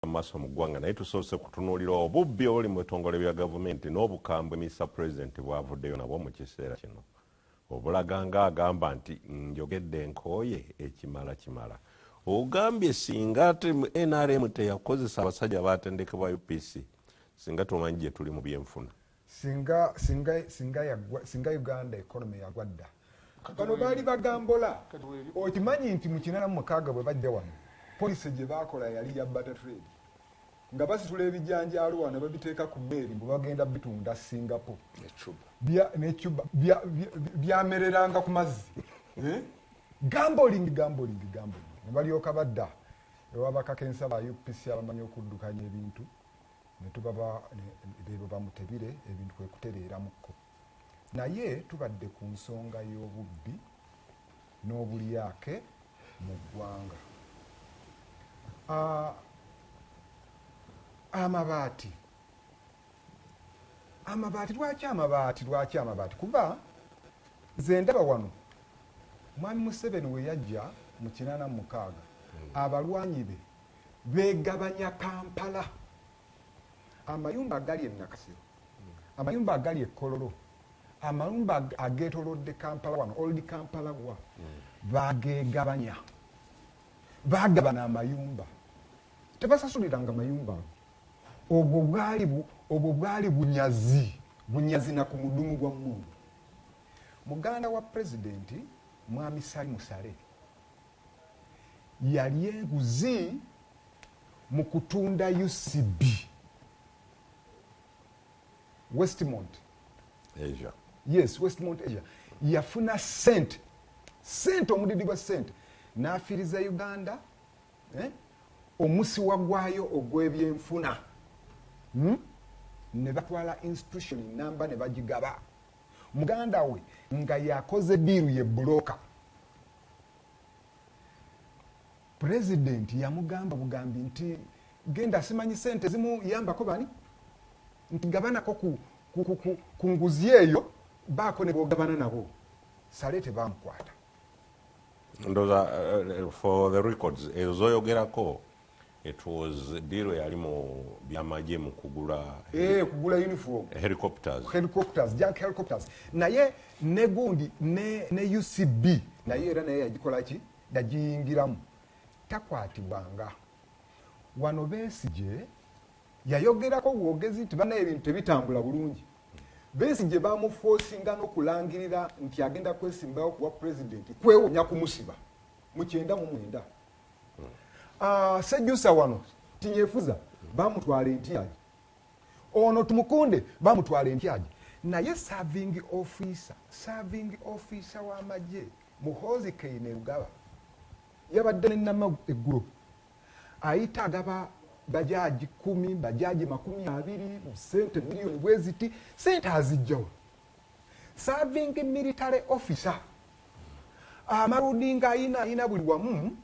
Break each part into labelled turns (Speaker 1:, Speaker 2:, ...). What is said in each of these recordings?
Speaker 1: Mu maaso mu ggwanga, naye tusoose kutunuulira obubbi obuli mu bitongole bya gavumenti n'obukambwe Mr President bwavuddeyo nabwo mu kiseera kino, obulaga nga agamba nti njogedde nkooye, ekimala kimala. Ogambye singa NRM teyakozesa abasajja batendekebwa UPC, singa tomanyi gye tuli mu byenfuna.
Speaker 2: Singa Uganda economy yagwa dda. Bano baali bagambola. Okimanyi nti mu 86 bwe bajja wano, policy gye baakola yali ya barter trade, nga basitula ebijanjaalo wano babiteeka ku meeri mbu bagenda bitunda Singapore ne Cuba. Byamereranga ku mazzi. Eh? Gambling, gambling, gambling, ne balyoka badda ewabakakensa ba UPC abamanyi okuddukanya ebintu, netubaba bebo bamutebire ebintu kwe kutereeramukko. Naye tubadde ku nsonga y'obubbi n'obulyake mu ggwanga. Amabaati, amabaati, lwaki amabaati, lwaki amabaati? Kuba nze ndaba wano Mwami Museveni we yajja mu 86, abalwanyi be begabanya Kampala, amayumba agali e Nakasero, amayumba agali e Kololo, amayumba agetolodde Kampala wano, Old Kampala, wa bagegabanya, bagabana amayumba, tebasasuliranga mayumba ago. Obwo bwali bunyazi, bunyazi na ku mudumu gwa mmundu. Muganda wa pulezidenti, Mwami Sali Musale, yali enguzi mu kutunda UCB Westmont
Speaker 1: Asia.
Speaker 2: Yes, Westmont Asia. Yafuna sente, sente, omudidi gwa sente, n'afiiriza Uganda, eh? Omusiwa gwayo ogw'ebyenfuna, Ne batwala institution namba ne bagigaba muganda we nga yakoze deal ye broker. Pulezidenti yamugamba bugambi nti genda, simanyi sente zimuyambako bani, nti gabanako ku nguzi eyo, baako ne bogabana nabo. Sale tebamukwata.
Speaker 1: Ndoza for the records, ezo zoyogerako, it was deal yali mu byamagye mu kugula
Speaker 2: kugula uniform.
Speaker 1: Helicopters.
Speaker 2: Helicopters, junk helicopters. Naye ne gundi ne UCB naye era naye yagikola ki, yagiyingiramu, takwatibwanga. Wano Besigye yayogerako bwogezi nti banaye ebintu tebitambula bulungi. Besigye bamufoosinga n'okulangirira nti agenda kwesimbawo kuwa pulezidenti, kwewonya kumusiba mu 99. Sejusa wano Tinyefuza bamutwala entyagi, ono Tumukunde bamutwala entyagi. Naye serving officer, serving officer w'amagye Muhoozi Kainerugaba yabadde nenama eggulo, ayita agaba bajaji 10, bajaji 20, sente miliyoni bweziti. Sente azijjawo? Serving military officer amaludinga ayina ayina buli wamu,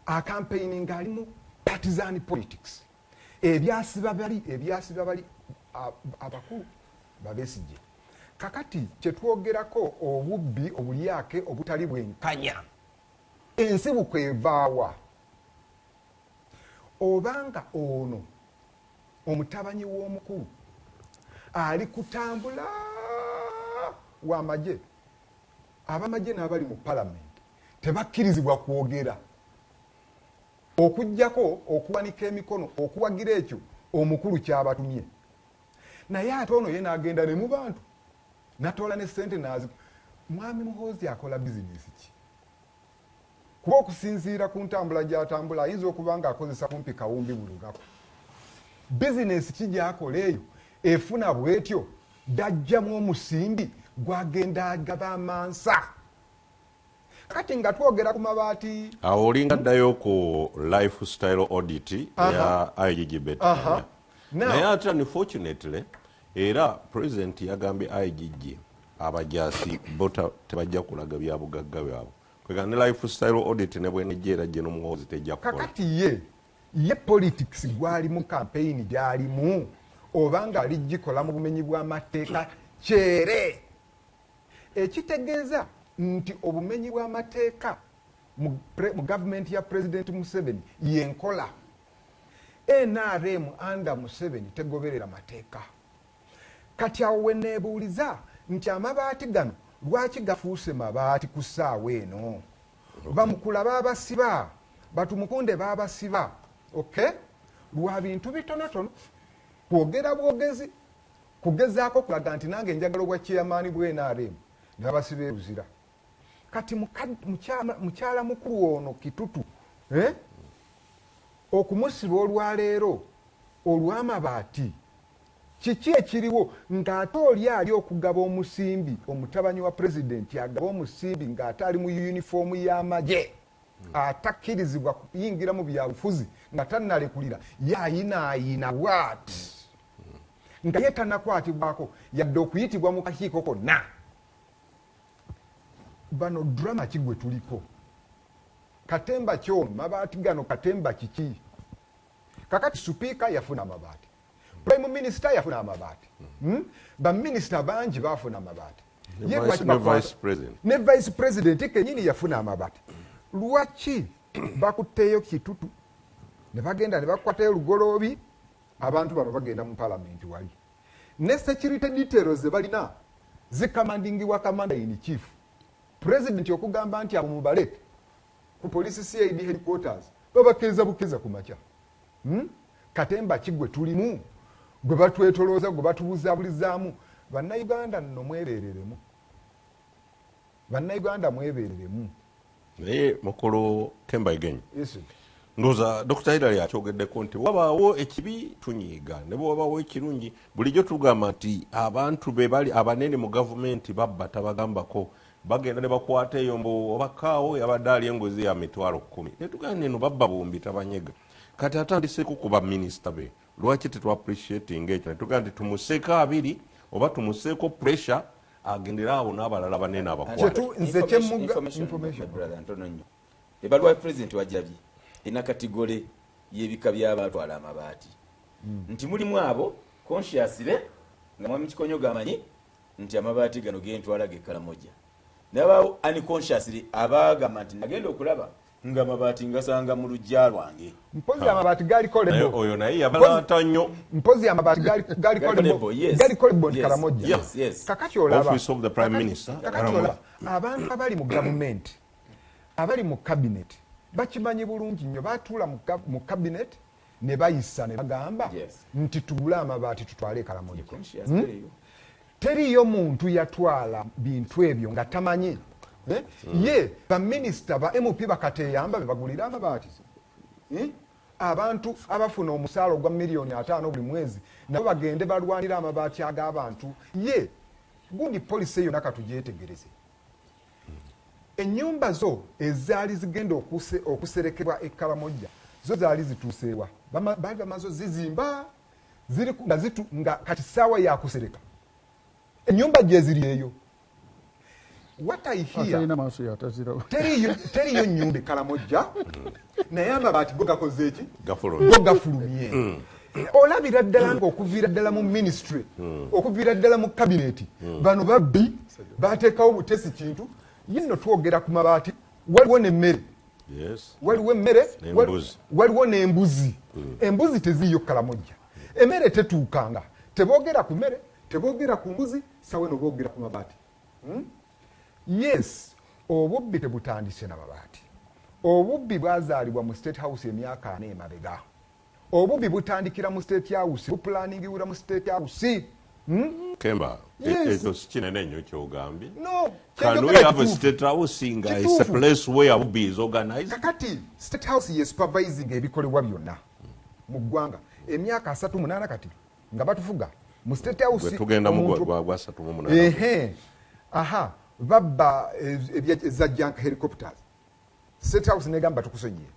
Speaker 2: Acampaigning, alimu partisan politics. Ebyasiba bali, ebyasiba bali abakulu babesije. Kakati kyetwogerako obubbi, obulyake, obutali bwenkanya, ensibuko evaawa? Obanga ono omutabanyi w'omukulu ali kutambula wamagye, abamagye n'abali mu palamenti tebakkirizibwa kwogera okugjako okuwanika emikono okuwagira ekyo omukulu kyabatumye. Naye ate ono ye n'agenda ne mu bantu natoola ne sente nazi. Mwami Muhoozi akola bizinesi ki? Kuba okusinziira ku ntambula gy'atambula, ayinza okuba nga akozesa kumpi kawumbi buli lunaku. Bizinesi ki gyakola eyo efuna bwetyo, dajjamu omusimbi gwagenda agaba amansa? Kati nga twogera ku mabaati.
Speaker 1: Awo olinga ddayo ku lifestyle audit ya IGG Beti. Naye ate unfortunately era president yagambye IGG abajasi bo tebajja kulaga byabugagga byabwe. Kwega ne lifestyle audit ne bwenejja era gye n'omuhoozi tejja kukola.
Speaker 2: Kakati ye politics gwalimu, campaign gyalimu, oba nga aligikola mu bumenyi bw'amateeka kyere, ekitegeeza nti obumenyi bw'amateeka mu gavumenti ya President Museveni yenkola. NRM under Museveni tegoberera mateeka. Kati awo we neebuuliza nti amabaati gano lwaki gafuuse mabaati ku ssaawa eno? Bamukula baabasiba, batumukunde baabasiba, okay? Lwa bintu bitonotono, kwogera bwogezi, kugezaako kulaga nti nange njagala obwa chairman bwa NRM, ne babasiba e Luzira. Kati mukyala mukulu ono Kitutu, okumusiba olwaleero olw'amabaati, kiki ekiriwo ng'ate oli ali okugaba omusimbi, omutabanyi wa pulezidenti agaba omusimbi ng'ate ali mu yunifoomu y'amagye, atakkirizibwa kuyingira mu byabufuzi nga tannalekulira, ye ayinaayina bw'ati nga ye tannakwatibwako yadde okuyitibwa mu kakiiko konna. Bano drama ki gwe tuliko? Katemba kyono, mabaati gano katemba kiki? Kakati supiika yafuna amabaati, prime minister yafuna amabaati, baminisita bangi bafuna amabaati, ne vice president kenyini yafuna amabaati. Lwaki bakutteyo Kitutu ne bagenda ne bakwatayo Lugoloobi? Abantu bano bagenda mu palamenti wali ne security details ze balina zikamandingibwa commander in chief. President okugamba nti abo mubaleke ku police CID headquarters, babakeeza bukeza ku makya. Katemba ki gwe tulimu, gwe batwetolooza, gwe batubuzaabulizaamu? Bannayuganda nno mwebereremu, Bannayuganda mwebereremu.
Speaker 1: Naye mukulu Kemba Higenyi, ndowooza Dr. Hilary akyogeddeko nti wabaawo ekibi tunyiiga, ne bwe wabaawo ekirungi bulijjo tugamba nti abantu be bali abanene mu gavumenti babba tabagambako, bagenda ne bakwata eyo mbu obakaawo yabadde ali enguzi ya 100,000, ne tugamba eno babba bumbi tabanyega. Kati atandiseeko ku baminisita be, lwaki tetwa appreciating ekyo ne tugamba nti tumuseeko 2 oba tumuseeko pressure agendera awo n'abalala banene abakwate?
Speaker 2: Nze kyemmuga
Speaker 3: ntono nnyo. Ebbaluwa ya pulezidenti wagirabye, erina category y'ebika by'abatwala amabaati, nti mulimu abo consciously nga mwami Kikonyogo amanyi nti amabaati gano gentwala ge Karamoja, nabaawo unconsciously abagamba nti nagenda okulaba nga amabaati ngasanga mu luggya lwange.
Speaker 2: Mpozi amabaati galiko lebo.
Speaker 1: Oyo naye yabalaata nnyo.
Speaker 2: Mpozi amabaati galiko lebo. Galiko lebo nti Karamoja. Kakati olaba
Speaker 1: Office of the Prime Minister.
Speaker 2: Kakati olaba abantu abali mu gavumenti, abali mu cabinet bakimanyi bulungi nnyo, batuula mu cabinet ne bayisa ne bagamba nti tugule amabaati tutwale Karamoja. Teriyo muntu yatwala bintu ebyo nga tamanyi. Ye baminisita ba MP bakateyamba be bagulira amabaati. Abantu abafuna omusaala ogwa 5 million buli mwezi nabo bagende balwanira amabaati ag'abantu. Ye gundi policy eyo nakatugyetegereze. Ennyumba zo ezaali zigenda okuserekebwa e Karamoja zo zaali zituuseewa, baali bamaze zizimba ziri nga kati ssaawa yakusereka ennyumba gye ziri eyo. What I hear, teriyo nnyumba e Karamojja, naye amabaati go gakoze eki? Go gafulumye. Olabira ddala nga okuviira ddala mu ministry, okuviira ddala mu kabineti, bano babbi bateekawo butesi kintu. Ye nno twogera ku mabaati, waliwo n'emmere, waliwo emmere, waliwo n'embuzi. Embuzi teziriyo Kalamojja, emmere tetuukanga. Teboogera ku mmere, teboogera ku mbuzi, sawe no boogera ku mabaati. Yes, obubbi tebutandise na mabaati. Obubbi bwazaalibwa mu State House emyaka 4 emabega. Obubbi butandikira mu State House, buplaningibwa mu State House.
Speaker 1: Kemba, ekyo si kinene nnyo kyogambye.
Speaker 2: No.
Speaker 1: Can we have a State House nga is a place where bubbi is organized?
Speaker 2: Kakati State House ye supervising ebikolebwa byonna mu ggwanga emyaka 38 kati nga batufuga mu State House.
Speaker 1: Tugenda mu gwa 38.
Speaker 2: Ehe, aha, babba eza junk helicopters, State House negamba tukusonyiye.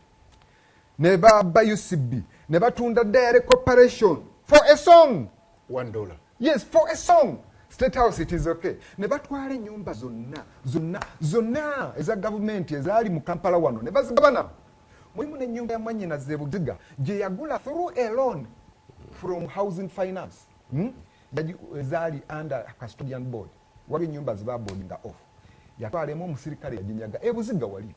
Speaker 2: Ne babba UCB, ne batunda Dairy Corporation for a song.
Speaker 4: $1.
Speaker 2: Yes, for a song. State House, it is okay. Ne batwala ennyumba zonna zonna zonna eza gavumenti ezaali mu Kampala wano ne bazigabana. Mulimu n'ennyumba ya mwannyina Zebuziga gye yagula through a loan from Housing Finance, Ezaali under custodian board. Waliwo ennyumba zibaboardinga off, yatwalemu omusirikale yaginyaga ebuziga wali.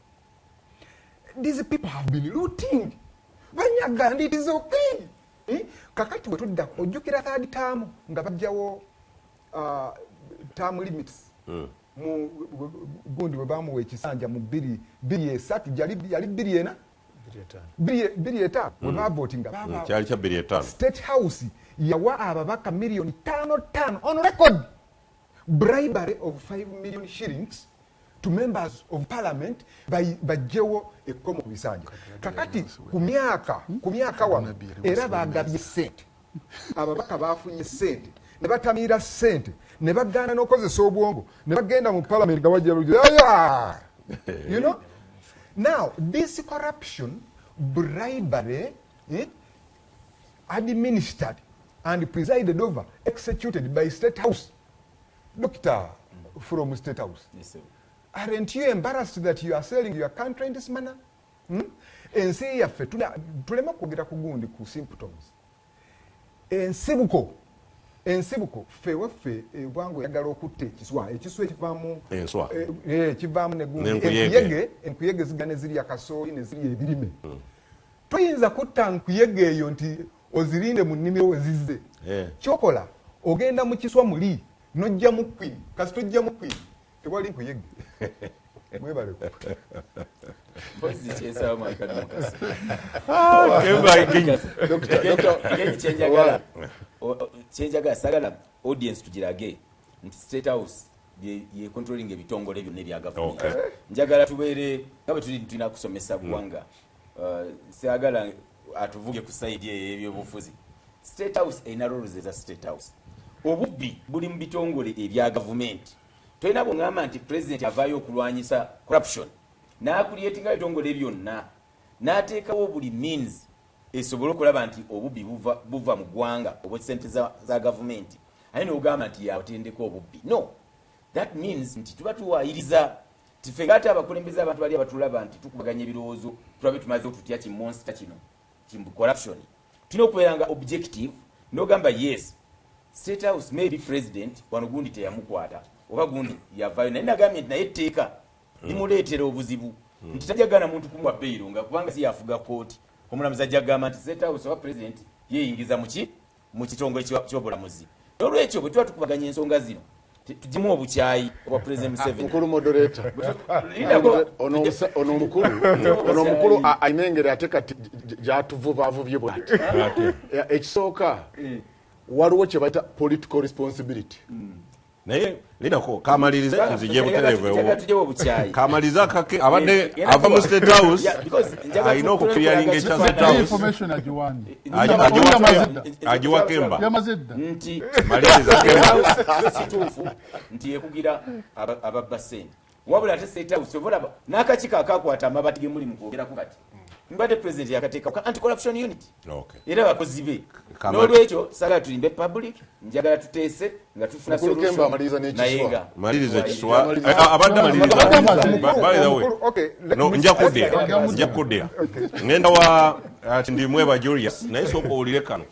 Speaker 2: These people have been looting, banyaga, and it is okay. Kakati bwe tudda, ojjukira third term nga bajjawo term limits mu gundi, bwe bamuwa ekisanja mu bbiri bbiri esatu, yali 24, 25, bwe bavotinga.
Speaker 1: Kyali kya 25.
Speaker 2: State House yawa ababaka miliyoni 5 5, on record, bribery of 5 million shillings to members of parliament bajjewo ekkomo ku bisanja. Kakati ku myaka wano era bagabye sente, ababaka bafunye sente ne batamiira sente ne bagaana n'okukozesa obwongo ne bagenda mu parliament nga bajja, you know. Now this corruption, bribery, administered and presided over, executed by State House, doctor from State House.
Speaker 3: Yes, sir.
Speaker 2: Aren't you embarrassed that you are selling your country in this manner? Hmm? Ensi yaffe tuleme kwogera ku gundi, ku symptoms, ensibuko. Ffe waffe ebwangu oyagala okutta ekiswa ekivaamu
Speaker 1: Enswa.
Speaker 2: Kivaamu negundi.
Speaker 1: N'enkuyege.
Speaker 2: Enkuyege zigana zirya kasooli ne zirya ebirime. Toyinza kutta nkuyege eyo nti ozirinde mu nnimiro we zizze. Kyokola, ogenda mu kiswa muli nojjamu queen. Kasita ojjamu queen, tewali nkuyege. Mwebale.
Speaker 3: Mpozi kyensaba, mwakali mukasa.
Speaker 1: Kemba Ginyi.
Speaker 3: Genyi, kyenjagala, sagala audience tugirage nti State House ye controlling ebitongole byonna ebya gavumenti. Njagala tubeere nga bwe tuli, tulina kusomesa ggwanga. Saagala atuvuge ku side eyo ebyobufuzi. State House erina roles eza State House. Obubbi buli mu bitongole ebya gavumenti. Tolina bweŋŋamba nti president avaayo okulwanyisa corruption n'acreatinga ebitongole byonna n'ateekawo buli means esobole okulaba nti obubbi buva mu ggwanga obwa sente za gavumenti, aye n'ogamba nti yatendeka obubbi. No, that means nti tuba tuwayiriza tife ngaate abakulembeze, abantu bali abatulaba nti tukubaganya ebirowoozo, tulabe tumaze tutya kimonster kino, corruption. Tulina okubeera nga objective n'ogamba, yes, State House, maybe president wano gundi teyamukwata oba gundi yavaayo, naye nagambye nti naye etteeka limuleetera obuzibu nti tajagana muntu kumuwa bail nga kubanga si yafuga kooti. Omulamuzi ajja kugamba nti State House oba president yeyingiza muki mu kitongole ky'obulamuzi. Nolwekyo bwe tuba tukubaganya ensonga zino, tuggyemu obukyayi obwa President Museveni.
Speaker 4: Mukulu moderator,
Speaker 3: Lindako.
Speaker 4: ono omukulu alina engeri ate kati gyatuvubavubye bwati.
Speaker 1: Ate.
Speaker 4: Ekisooka, waliwo kye bayita political responsibility.
Speaker 1: Naye lindako kamalirize, nzije butereevu ewo.
Speaker 3: Njagala tugyewo obukyayi.
Speaker 1: Kamalirize akake abadde
Speaker 3: Era
Speaker 1: ava mu State House.
Speaker 3: Yeah, because njagala
Speaker 1: Alina okuclearinga ekya State House.
Speaker 5: Information agiwande.
Speaker 1: Agiwa Kemba.
Speaker 5: Yamaze dda.
Speaker 3: Nti
Speaker 1: Maliriza, Kemba.
Speaker 3: kituufu nti yekugira ababba sente, wabula ate State House oba olaba n'akakiiko akakwata amabati ge muli mu kwogerako kati, mbadde president yakateeka ku anti corruption unit era bakozi be. N'olwekyo sagala tulimbe public, njagala tuteese nga tufuna
Speaker 4: Mukulu Kemba
Speaker 3: solution.
Speaker 4: amaliriza n'ekiswa.
Speaker 3: Naye nga
Speaker 1: Maliriza ekiswa.
Speaker 4: Maliriza.
Speaker 1: Abadde amaliriza.
Speaker 5: Abadde
Speaker 1: By the way,
Speaker 2: Omukulu, okay, let
Speaker 1: no,
Speaker 2: me-
Speaker 1: nja kuddira, ngenda wa ati ndi Mweba Julius, naye sooka owulire kano.